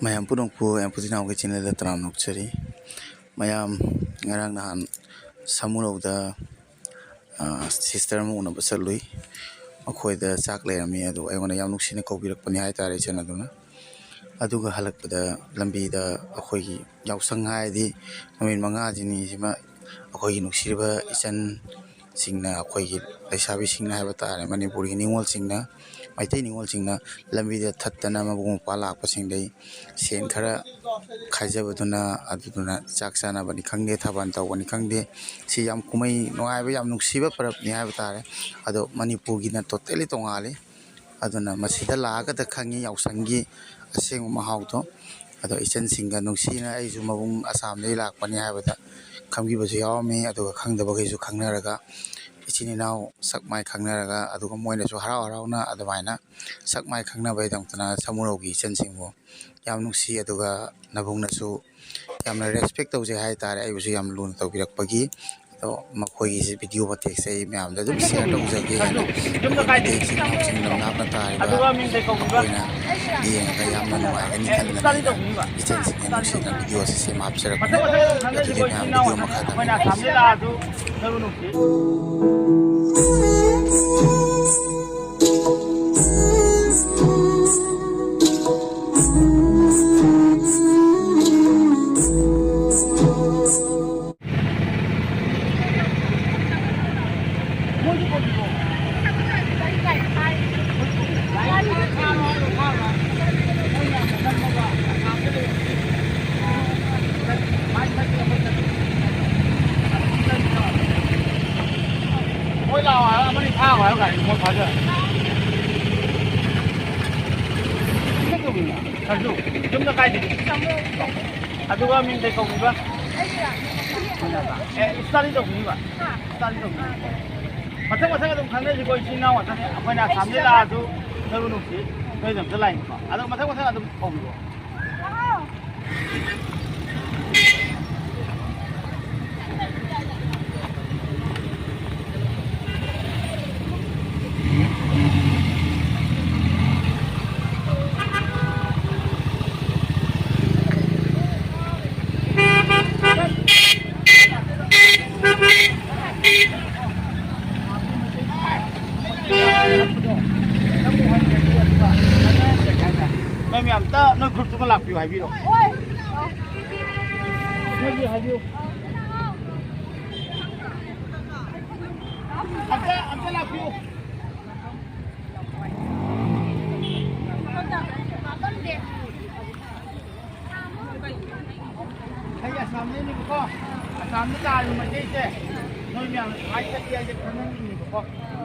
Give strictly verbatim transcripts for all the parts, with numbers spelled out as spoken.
ꯃꯌꯥꯝ ꯄꯨꯝꯅꯃꯛꯄꯨ ꯌꯥꯝ ꯄꯨꯊꯤ ꯅꯥꯎꯒꯤ ꯆꯦꯅꯦꯜꯗ ꯇꯔꯥꯝꯅ ꯑꯣꯛꯆꯔꯤ꯫ ꯃꯌꯥꯝ, ꯉꯔꯥꯡ ꯅꯍꯥꯟ ꯁꯃꯨꯔꯧꯗ, ꯑ, ꯁꯤꯁꯇꯔ ꯑꯃ ꯎꯅꯕ ꯆꯠꯂꯨꯏ꯫ ꯃꯈꯣꯏꯗ ꯆꯥꯛ ꯂꯩꯔꯝꯃꯤ, ꯑꯗꯨ ꯑꯩꯉꯣꯟꯗ ꯌꯥꯝ ꯅꯨꯡꯁꯤꯅ ꯀꯧꯕꯤꯔꯛꯄꯅꯤ ꯍꯥꯏꯇꯥꯔꯦ, ꯏꯆꯟ ꯑꯗꯨꯅ꯫ ꯑꯗꯨꯒ ꯍꯜꯂꯛꯄꯗ ꯂꯝꯕꯤꯗ ꯑꯩꯈꯣꯏꯒꯤ ꯌꯥꯎꯁꯪ ꯍꯥꯏꯗꯤ ꯅꯨꯃꯤꯠ ꯃꯉꯥꯁꯤꯅꯤꯁꯤꯃ ꯑꯩꯈꯣꯏꯒꯤ ꯅꯨꯡꯁꯤꯔꯕ ꯏꯆꯟꯁꯤꯡꯅ, ꯑꯩꯈꯣꯏꯒꯤ ꯂꯩꯁꯥꯕꯤꯁꯤꯡꯅ ꯍꯥꯏꯕ ꯇꯥꯔꯦ, ꯃꯅꯤꯄꯨꯔꯒꯤ ꯅꯤꯉꯣꯜꯁꯤꯡꯅ, ꯃꯩꯇꯩ ꯅꯤꯉꯣꯜꯁꯤꯡꯅ ꯂꯝꯕꯤꯗ ꯊꯠꯇꯅ ꯃꯕꯨꯡ ꯃꯧꯄ꯭ꯋꯥ ꯂꯥꯛꯄꯁꯤꯡꯗꯩ ꯁꯦꯟ ꯈꯔ ꯈꯥꯏꯖꯕꯗꯨꯅ, ꯑꯗꯨꯗꯨꯅ ꯆꯥꯛ ꯆꯥꯅꯕꯅꯤ ꯈꯪꯗꯦ, ꯊꯥꯕꯜ ꯇꯧꯕꯅꯤ ꯈꯪꯗꯦ, ꯁꯤ ꯌꯥꯝ ꯀꯨꯝꯍꯩ ꯅꯨꯡꯉꯥꯏꯕ, ꯌꯥꯝ ꯅꯨꯡꯁꯤꯕ ꯄꯔꯕꯅꯤ ꯍꯥꯏꯕ ꯇꯥꯔꯦ꯫ ꯑꯗꯣ ꯃꯅꯤꯄꯨꯔꯒꯤꯅ totally ꯇꯣꯉꯥꯜꯂꯤ꯫ ꯑꯗꯨꯅ ꯃꯁꯤꯗ ꯂꯥꯛꯑꯒꯗ ꯈꯪꯉꯤ ꯌꯥꯎꯁꯪꯒꯤ ꯑꯁꯦꯡꯕ ꯃꯍꯥꯎꯗꯣ꯫ ꯑꯗꯣ ꯏꯆꯟꯁꯤꯡꯒ ꯅꯨꯡꯁꯤꯅ ꯑꯩꯁꯨ ꯃꯕꯨꯡ ꯑꯁꯥꯝꯗꯒꯤ ꯂꯥꯛꯄꯅꯤ ꯍꯥꯏꯕꯗ ꯈꯪꯕꯤꯕꯁꯨ ꯌꯥꯎꯔꯝꯃꯤ, ꯑꯗꯨꯒ ꯈꯪꯗꯕꯈꯩꯁꯨ ꯈꯪꯅꯔꯒ, ꯏꯆꯤꯟ ꯏꯅꯥꯎ ꯁꯛ ꯃꯥꯏ ꯈꯪꯅꯔꯒ, ꯑꯗꯨꯒ ꯃꯣꯏꯅꯁꯨ ꯍꯔꯥꯎ ꯍꯔꯥꯎꯅ ꯑꯗꯨꯃꯥꯏꯅ ꯁꯛ ꯃꯥꯏ ꯈꯪꯅꯕꯒꯤꯗꯃꯛꯇꯅ ꯁꯃꯨꯔꯧꯒꯤ ꯏꯆꯟꯁꯤꯡꯕꯨ ꯌꯥꯝ ꯅꯨꯡꯁꯤ꯫ ꯑꯗꯨꯒ ꯅꯕꯨꯡꯅꯁꯨ ꯌꯥꯝꯅ respect ꯇꯧꯖꯩ ꯍꯥꯏꯇꯥꯔꯦ, ꯑꯩꯕꯨꯁꯨ ꯌꯥꯝ ꯂꯨꯅ ꯇꯧꯕꯤꯔꯛꯄꯒꯤ꯫ ꯑꯗꯣ ꯃꯈꯣꯏꯒꯤꯁꯤ video ꯃꯇꯦꯛꯁꯦ ꯑꯩ ꯃꯌꯥꯝꯗ ꯑꯗꯨꯝ share ꯇꯧꯖꯒꯦ ꯍꯥꯏꯅ ꯑꯩꯈꯣꯏ ꯃꯩꯇꯩ ꯏꯆꯤꯟ ꯏꯅꯥꯎꯁꯤꯡ ꯂꯝꯂꯥꯞꯅ ꯇꯥꯔꯤꯕ ꯃꯈꯣꯏꯅ ꯌꯦꯡꯉꯒ ꯌꯥꯝꯅ ꯅꯨꯡꯉꯥꯏꯒꯅꯤ ꯈꯟꯗꯨꯅ ꯑꯩꯅ ꯏꯆꯟꯁꯤꯡꯅ ꯅꯨꯡꯁꯤꯅ video ꯑꯁꯤ ꯁꯦꯝ ꯍꯥꯞꯆꯔꯛꯄꯅꯤ꯫ ꯑꯗꯨꯗꯤ ꯃꯌꯥꯝ video ꯃꯈꯥ ꯇꯥꯃꯤꯟꯅꯁꯤ꯫ ꯃꯣꯏ ꯂꯥꯛꯑꯣ ꯍꯥꯏꯔ ꯑꯃꯅꯤ ꯊꯥꯈꯣ ꯍꯥꯏꯔ ꯒꯥꯔꯤ ꯃꯣꯏ ꯐꯥꯖꯔ꯫ ꯁꯔꯖꯨ, ꯌꯨꯝꯗ ꯀꯥꯏꯗꯒꯤ? ꯑꯗꯨꯒ ꯃꯤꯡ ꯀꯩ ꯀꯧꯕꯤꯕ? ꯑꯦ, study ꯇꯧꯕꯤꯕ? Study ꯇꯧꯕꯤꯕ? ꯃꯊꯪ ꯃꯊꯪ ꯑꯗꯨꯝ ꯈꯪꯅꯁꯤꯀꯣ, ꯏꯆꯤꯟ ꯏꯅꯥꯎ ꯉꯥꯛꯇꯅꯦ꯫ ꯑꯩꯈꯣꯏꯅ ꯑꯁꯥꯝꯗꯩ ꯂꯥꯛꯑꯁꯨ ꯅꯪꯕꯨ ꯅꯨꯡꯁꯤ, ꯅꯣꯏꯗꯝꯇ ꯂꯥꯛꯏꯅꯤꯀꯣ꯫ ꯑꯗꯣ ꯃꯊꯪ ꯃꯊꯪ ꯑꯗꯨꯝ ꯀꯧꯕꯤꯔꯣ꯫ ꯃꯌꯥꯝ ꯑꯝꯇ ꯅꯣꯏ ꯒ꯭ꯔꯨꯞꯇꯨꯃ ꯂꯥꯛꯄꯤꯌꯨ ꯍꯥꯏꯕꯤꯔꯣ꯫ ꯅꯣꯏꯒꯤ ꯍꯥꯏꯕꯤꯌꯨ꯫ ꯑꯝꯇ, ꯑꯝꯇ ꯂꯥꯛꯄꯤꯌꯨ꯫ ꯑꯩ ꯑꯁꯥꯝꯗꯩꯅꯦꯕꯀꯣ꯫ ꯑꯁꯥꯝꯗ ꯇꯥꯔꯤꯕ ꯃꯩꯇꯩꯁꯦ ꯅꯣꯏ ꯃꯌꯥꯝꯅ ꯁꯨꯃꯥꯏꯅ ꯆꯠꯀꯦ ꯍꯥꯏꯁꯦ ꯈꯪꯍꯟꯅꯤꯡꯉꯦꯕꯀꯣ꯫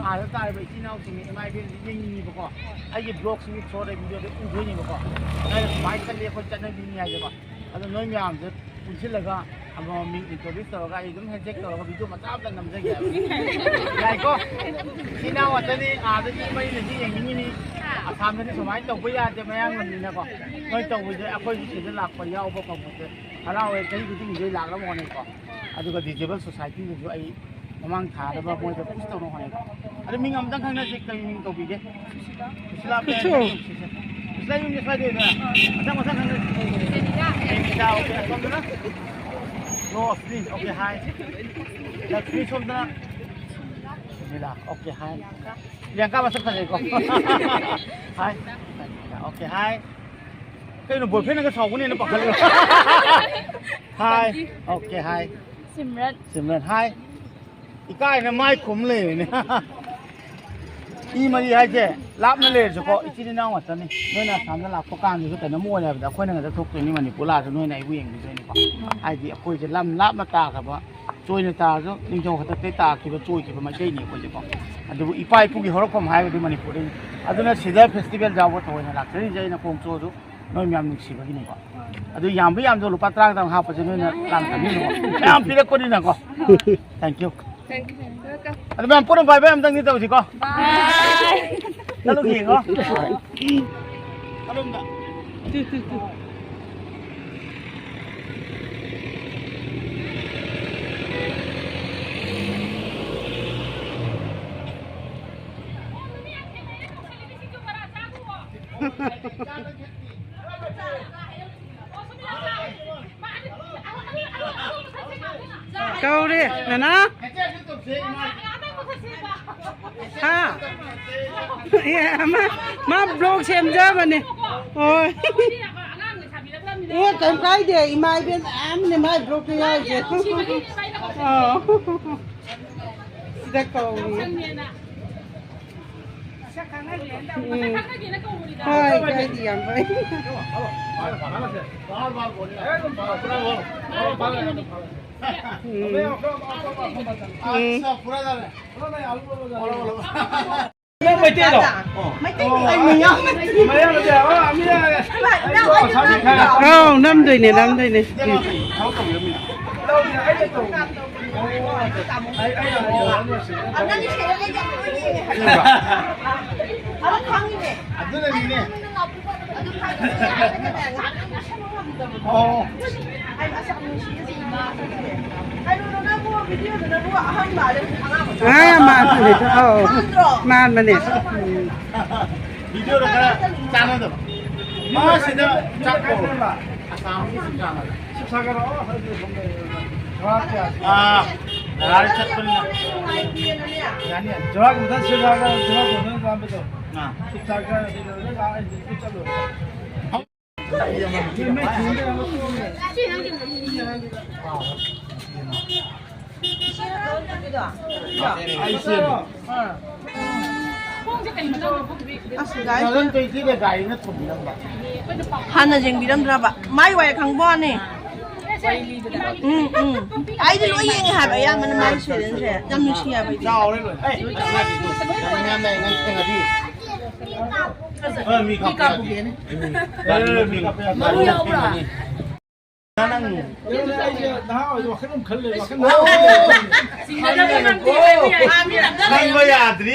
ꯑꯥꯗ ꯇꯥꯔꯤꯕ ꯏꯆꯤꯟ ꯏꯅꯥꯎꯁꯤꯡꯅ, ꯏꯃꯥ ꯏꯕꯦꯟꯁꯤꯡ ꯌꯦꯡꯅꯤꯡꯉꯤꯕꯀꯣ꯫ ꯑꯩꯒꯤ ꯕ꯭ꯂꯣꯒꯁꯤꯒꯤ ꯊ꯭ꯔꯨꯗ ꯚꯤꯗꯤꯑꯣꯗ ꯎꯗꯣꯏꯅꯦꯕꯀꯣ꯫ ꯅꯣꯏꯅ ꯁꯨꯃꯥꯏꯅ ꯆꯠꯂꯦ, ꯑꯩꯈꯣꯏ ꯆꯠꯅꯕꯤꯅꯤ ꯍꯥꯏꯁꯦꯀꯣ꯫ ꯑꯗꯣ ꯅꯣꯏ ꯃꯌꯥꯝꯁꯦ ꯄꯨꯟꯁꯤꯜꯂꯒ ꯑꯃꯃꯝ ꯃꯤꯡ ꯏꯟꯇ꯭ꯔꯣꯗ꯭ꯌꯨꯁ ꯇꯧꯔꯒ ꯑꯩ ꯑꯗꯨꯝ ꯍꯦꯟꯁꯦꯛ ꯇꯧꯔꯒ ꯚꯤꯗꯤꯑꯣ ꯃꯆꯥ ꯑꯝꯇ ꯅꯝꯖꯒꯦ ꯍꯥꯏꯕ꯫ ꯌꯥꯏꯀꯣ? ꯏꯆꯤꯟ ꯏꯅꯥꯎ ꯉꯥꯛꯇꯅꯤ, ꯑꯥꯗꯗꯤ ꯃꯩꯅꯗꯤ ꯌꯦꯡꯅꯤꯡꯉꯤꯅꯤ꯫ ꯑꯁꯥꯝꯗꯗꯤ ꯁꯨꯃꯥꯏꯅ ꯇꯧꯕ ꯌꯥꯗꯦ, ꯃꯌꯥꯡ ꯂꯝꯅꯤꯅꯀꯣ꯫ ꯅꯣꯏ ꯇꯧꯕꯁꯦ ꯑꯩꯈꯣꯏꯁꯨ ꯁꯤꯗ ꯂꯥꯛꯄ ꯌꯥꯎꯕ ꯐꯪꯕꯁꯦ ꯍꯔꯥꯎꯋꯦ, ꯆꯍꯤ ꯈꯨꯗꯤꯡꯒꯤ ꯂꯣꯏ ꯂꯥꯛꯅꯕ ꯍꯣꯠꯅꯩꯀꯣ꯫ ꯑꯗꯨꯒ ꯗꯤꯖꯦꯕꯜ ꯁꯣꯁꯥꯏꯇꯤꯗꯁꯨ ꯑꯩ ꯃꯃꯥꯡ ꯊꯥꯅꯕ ꯃꯣꯏꯗ ꯄꯨꯁ ꯇꯧꯅꯕ ꯍꯣꯠꯅꯩꯀꯣ꯫ ꯑꯗꯨ ꯃꯤꯡ ꯑꯝꯇꯪ ꯈꯪꯅꯁꯤ, ꯀꯔꯤ ꯃꯤꯡ ꯀꯧꯕꯤꯒꯦ? ꯁꯨꯁꯤꯂꯥ ꯄꯦ-, ꯁꯨꯁꯨ꯫ ꯁꯨꯁꯤꯂꯥ ꯌꯨꯝꯁꯦ ꯁ꯭ꯋꯥꯏꯗ ꯑꯣꯏꯗꯣꯏꯔꯥ? ꯃꯊꯪ, ꯃꯊꯪ ꯈꯪꯅꯁꯤ꯫ ꯄ꯭ꯔꯦꯃꯤꯀꯥ, ꯑꯣꯀꯦ, ꯑꯁꯣꯝꯗꯅ? ꯔꯣꯁꯅꯤ, ꯑꯣꯀꯦ, ꯍꯥꯏ꯫ ꯂꯛꯁꯃꯤ ꯁꯣꯝꯗꯅ? ꯁꯨꯃꯤꯂꯥ, ꯑꯣꯀꯦ, ꯍꯥꯏ꯫ ꯄ꯭ꯔꯤꯌꯥꯡꯀꯥ ꯃꯁꯛ ꯐꯖꯩꯀꯣ? ꯍꯥꯏ꯫ ꯑꯣꯀꯦ, ꯍꯥꯏ꯫ ꯀꯩꯅꯣ, ꯕꯣꯏꯐ꯭ꯔꯦꯟꯅꯒ ꯁꯥꯎꯒꯅꯦꯅ ꯄꯥꯈꯠꯂꯤꯔꯣ? ꯍꯥꯏ꯫ ꯑꯣꯀꯦ, ꯍꯥꯏ꯫ ꯁꯤꯝꯔꯟ꯫ ꯁꯤꯝꯔꯟ, ꯍꯥꯏ꯫ ꯏꯀꯥꯏꯅ ꯃꯥꯏ ꯈꯨꯝ ꯂꯩꯔꯦꯅꯦ꯫ ꯏ ꯃꯔꯤ ꯍꯥꯏꯁꯦ ꯂꯥꯞꯅ ꯂꯩꯔꯁꯨꯀꯣ, ꯏꯆꯤꯟ ꯏꯅꯥꯎ ꯉꯥꯛꯇꯅꯤ꯫ ꯅꯣꯏꯅ ꯑꯁꯥꯝꯗ ꯂꯥꯛꯄ ꯀꯥꯟꯗꯁꯨ ꯀꯩꯅꯣꯝ ꯑꯣꯏꯔꯦ ꯍꯥꯏꯕꯗ ꯑꯩꯈꯣꯏꯅ ꯉꯥꯛꯇ ꯊꯣꯛꯇꯣꯏꯅꯤ, ꯃꯅꯤꯄꯨꯔ ꯂꯥꯛꯑꯁꯨ ꯅꯣꯏꯅ ꯑꯩꯕꯨ ꯌꯦꯡꯕꯤꯗꯣꯏꯅꯤꯀꯣ꯫ ꯍꯥꯏꯗꯤ ꯑꯩꯈꯣꯏꯁꯦ ꯂꯝ ꯂꯥꯞꯅ ꯇꯥꯈ꯭ꯔꯕ, ꯆꯣꯏꯅ ꯇꯥꯔꯁꯨ ꯅꯤꯡꯊꯧ ꯍꯥꯛꯇꯛꯇꯩ ꯇꯥꯈꯤꯕ, ꯆꯣꯏꯈꯤꯕ ꯃꯩꯇꯩꯅꯤ ꯑꯩꯈꯣꯏꯁꯦꯀꯣ꯫ ꯑꯗꯨꯕꯨ ꯏꯄꯥ ꯏꯄꯨꯒꯤ ꯍꯧꯔꯛꯐꯝ ꯍꯥꯏꯕꯗꯤ ꯃꯅꯤꯄꯨꯔꯗꯩꯅꯤ꯫ ꯑꯗꯨꯅ ꯁꯤꯗ ꯐꯦꯁꯇꯤꯚꯦꯜ ꯌꯥꯎꯕ ꯊꯑꯣꯏꯅ ꯂꯥꯛꯆꯔꯤꯁꯦ ꯑꯩꯅ ꯈꯣꯡ ꯆꯣꯠꯂꯁꯨ ꯅꯣꯏ ꯃꯌꯥꯝ ꯅꯨꯡꯁꯤꯕꯒꯤꯅꯤꯀꯣ꯫ ꯑꯗꯨ ꯌꯥꯝꯕ ꯌꯥꯝꯗꯕ ꯂꯨꯄꯥ ꯇꯔꯥ ꯈꯛꯇꯪ ꯍꯥꯞꯄꯁꯦ ꯅꯣꯏꯅ ꯄ꯭ꯂꯥꯟ ꯇꯧꯕꯤꯅꯨꯀꯣ꯫ ꯃꯌꯥꯝ ꯄꯤꯔꯛꯄꯅꯤꯅꯀꯣ꯫ Thank you꯫ Thank you. Welcome. ꯑꯗꯨ ꯃꯌꯥꯝ ꯄꯨꯟꯅ ꯕꯥꯏ ꯕꯥꯏ ꯑꯝꯇꯪꯗꯤ ꯇꯧꯁꯤꯀꯣ꯫ ꯕꯥꯏ꯫ ꯆꯠꯂꯨꯈꯤꯒꯦꯀꯣ꯫ ꯑꯗꯣꯝꯗ꯫ ꯀꯧꯔꯦ, ꯅꯅꯥ? ꯍꯥ? ꯑꯦ, ꯃꯥ, ꯃꯥ ꯕ꯭ꯂꯣꯒ ꯁꯦꯝꯖꯕꯅꯦ꯫ ꯍꯣꯏ꯫ ꯑꯦ, ꯀꯩꯝ ꯀꯥꯏꯗꯦ꯫ ꯏꯃꯥ ꯏꯕꯦꯟ ꯃꯌꯥꯝꯅꯦ ꯃꯥꯏ ꯕ꯭ꯂꯣꯛꯇ ꯌꯥꯎꯔꯤꯁꯦ꯫ ꯑꯥ꯫ ꯁꯤꯗ ꯀꯧꯔꯤ꯫ ꯎꯝ꯫ ꯍꯣꯏ, ꯀꯥꯏꯗꯦ, ꯌꯥꯝ ꯐꯩ꯫ ꯎꯝ꯫ ꯎꯝ꯫ ꯅꯪ ꯃꯩꯇꯩꯔꯣ? ꯃꯩꯇꯩꯅꯤ꯫ ꯑꯩ ꯃꯌꯥꯡ ꯅꯠꯇꯦ꯫ ꯃꯌꯥꯡ ꯅꯠꯇꯦ꯫ ꯑꯣ, ꯃꯤ ꯅꯪ ꯑꯩ ꯑꯁꯥꯝꯗꯤ ꯈꯔ ꯑꯧ, ꯅꯝꯗꯣꯏꯅꯦ, ꯅꯝꯗꯣꯏꯅꯦ꯫ ꯊꯕꯛ ꯇꯧꯕꯤꯔꯝꯃꯤꯅ꯫ ꯂꯧꯗꯦ, ꯑꯩꯅ ꯇꯧꯕꯅꯦ꯫ ꯑꯩ, ꯑꯩꯅ ꯍꯥꯏꯖꯕ ꯋꯥꯅꯤ꯫ ꯑꯗꯨꯅꯅꯤꯅꯦ꯫ ꯑꯣ꯫ ꯑꯉꯥꯡ ꯌꯥꯝ ꯃꯥꯟꯕꯅꯦ꯫ ꯑꯧ꯫ ꯃꯥꯟꯕꯅꯦ꯫ ꯎꯝ꯫ ꯚꯤꯗꯤꯑꯣꯗ ꯈꯔ ꯆꯥꯟꯅꯗꯕ꯫ ꯃꯥ ꯁꯤꯗ ꯆꯥꯛ ꯀꯧꯔꯦ꯫ ꯑꯁꯥꯝꯒꯤ ꯆꯥꯛ ꯆꯥꯟꯅꯗꯕ꯫ ꯑꯥ, ꯂꯥꯏ ꯆꯠꯄꯅꯤꯅ꯫ ꯌꯥꯅꯤ, ꯌꯥꯅꯤ꯫ ꯖꯣꯍꯥꯔ ꯃꯊꯛ ꯁꯤꯗ ꯍꯥꯏꯔꯒ ꯖꯣꯍꯥꯔ ꯀꯧꯅꯕ ꯂꯥꯛꯑꯝꯕꯗꯣ꯫ ꯑꯥ꯫ ꯆꯥꯛ ꯆꯥꯔꯒ ꯁꯤꯗ ꯂꯣꯏ ꯂꯥꯛꯑꯦ, ꯍꯧꯖꯤꯛ ꯆꯠꯂꯨꯔꯦ꯫ ꯑꯁ, ꯒꯥꯔꯤ ꯅꯪ ꯀꯩ ꯊꯤꯒꯦ ꯒꯥꯔꯤꯅ ꯊꯣꯝꯕꯤꯔꯝꯕ? ꯍꯥꯟꯅ ꯌꯦꯡꯕꯤꯔꯝꯗ꯭ꯔꯕ? ꯃꯥꯏ ꯋꯥꯏ ꯈꯪꯕ ꯋꯥꯅꯤ꯫ ꯎꯝ, ꯎꯝ꯫ ꯑꯩꯗꯤ ꯂꯣꯏ ꯌꯦꯡꯉꯦ ꯍꯥꯏꯕ, ꯑꯌꯥꯝꯕꯅ ꯃꯥꯏ ꯁꯦꯔꯦꯜꯁꯦ꯫ ꯌꯥꯝ ꯅꯨꯡꯁꯤ ꯍꯥꯏꯕ ꯑꯩꯗꯤ꯫ ꯆꯥꯎꯔꯦ ꯂꯣꯏ꯫ ꯑꯦ, ꯃꯌꯥꯝ ꯂꯩ, ꯅꯪ ꯊꯦꯡꯅꯗꯤ꯫ ꯑ, ꯃꯤ ꯀꯥꯞꯄꯨꯒꯦꯅꯦ꯫ ꯃꯔꯨ ꯌꯥꯎꯕ꯭ꯔꯥ? ꯅꯪ ꯅꯍꯥ ꯑꯣꯏꯔꯁꯨ ꯋꯥꯈꯜ ꯑꯃ ꯈꯜ ꯂꯩ, ꯋꯥꯈꯜ ꯅꯪ ꯌꯥꯗ꯭ꯔꯤ꯫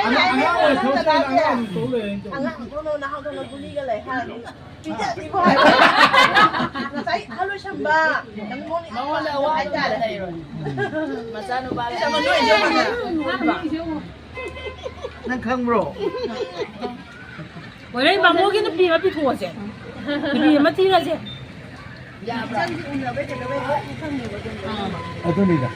ꯑꯉꯥꯡ ꯑꯣꯏꯔꯁꯨ ꯑꯉꯥꯡ ꯑꯗꯨꯝ ꯇꯧ ꯂꯩꯔꯦ꯫ ꯑꯉꯥꯡ ꯑꯗꯨꯝ ꯅꯍꯥ ꯑꯗꯨꯝ ꯒꯨꯂꯤꯒ ꯂꯩ ꯍꯥꯏꯔꯗꯤ ꯄꯤꯖꯅꯤꯀꯣ ꯍꯥꯏꯕ꯫ ꯉꯁꯥꯏ ꯑꯍꯜ ꯑꯣꯏꯁꯟꯕ ꯃꯉꯣꯟꯗ ꯑꯋꯥꯕ ꯍꯥꯏꯇꯥꯔꯦ꯫ ꯃꯆꯥꯅꯨꯄꯥ ꯂꯩ꯫ ꯅꯪ ꯈꯪꯕ꯭ꯔꯣ? ꯍꯣꯔꯦꯟ ꯕꯥꯃꯣꯒꯤ ꯅꯨꯄꯤ ꯑꯃ ꯄꯤꯊꯣꯛꯑꯁꯦ꯫ ꯅꯨꯄꯤ ꯑꯃ ꯊꯤꯔꯁꯦ꯫ ꯏꯆꯟꯗꯤ ꯎꯅꯕꯩ ꯀꯩꯗꯧꯕꯩ ꯍꯦꯛ ꯈꯪꯉꯦꯕ ꯑꯗꯨꯝ꯫ ꯑꯗꯨꯅꯤꯗ꯫